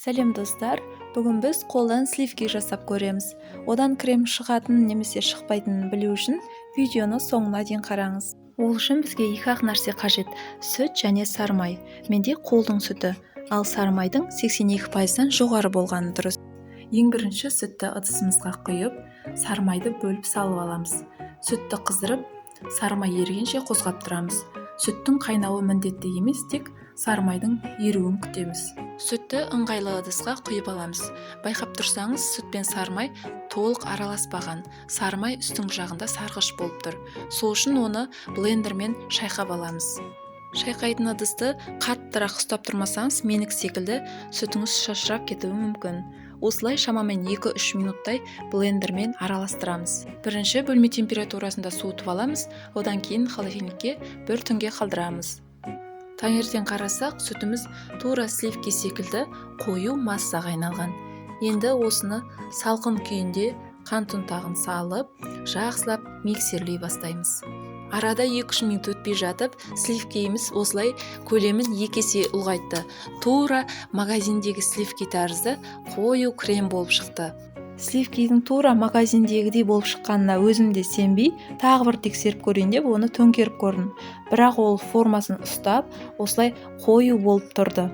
Сәлем, достар! Бүгін біз қолдан сливки жасап көреміз. Одан крем шығатынын немесе шықпайтынын білу үшін видеоны соңына дейін қараңыз. Ол үшін бізге екі-ақ нәрсе қажет: сүт және сары май. Менде қолдың сүті, ал сары майдың 82%-дан жоғары болғаны дұрыс. Ең бірінші сүтті ыдысымызға құйып, сары майды бөліп салып аламыз. Сүтті қыздырып, сары май ерігенше қозғап тұрамыз. Сүттің қайнауы міндетті емес, тек сары майдың еруін күтеміз. Сүтті ыңғайлы ыдысқа құйып аламыз. Байқап тұрсаңыз, сүт пен сары май толық араласпаған. Сары май үстіңгі жағында сарғыш болып тұр. Сол үшін оны блендермен шайқап аламыз. Шайқайтын ыдысты қаттырақ ұстап тұрмасаңыз, менікі секілді сүтіңіз шашырап кетуі мүмкін. Осылай шамамен 2-3 минуттай блендермен араластырамыз. Бірінші бөлме температурасында суытып аламыз, одан кейін холодильникке бір түнге қалдырамыз. Таңертең қарасақ, сүтіміз тура сливки секілді қою массаға айналған. Енді осыны салқын күйінде қант ұнтағын салып, жақсылап миксерлей бастаймыз. Арада 2-3 минут өтпей жатып, сливкиіміз осылай көлемін 2 есе ұлғайтты. Тура магазиндегі сливки тәрізді қою крем болып шықты. Сливкидің тура магазиндегідей болып шыққанына өзім де сенбей, тағы бір тексеріп көрейін деп, оны төңкеріп көрдім. Бірақ ол формасын ұстап, осылай қою болып тұрды.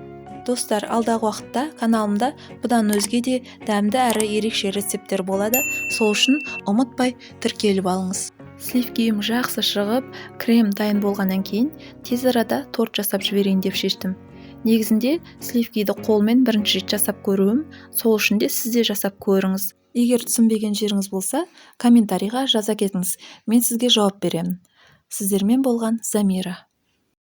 Достар, алдағы уақытта каналымда бұдан өзге де дәмді әрі ерекше рецепттер болады. Сол үшін ұмытпай тіркеліп алыңыз. Сливкиім жақсы шығып, крем дайын болғаннан кейін тез арада торт жасап жіберейін деп шештім. Негізінде сливкиді қолмен бірінші рет жасап көруім, сол үшін де сіз де жасап көріңіз. Егер түсінбеген жеріңіз болса, комментарийға жаза кетіңіз, мен сізге жауап беремін. Сіздермен болған Замира.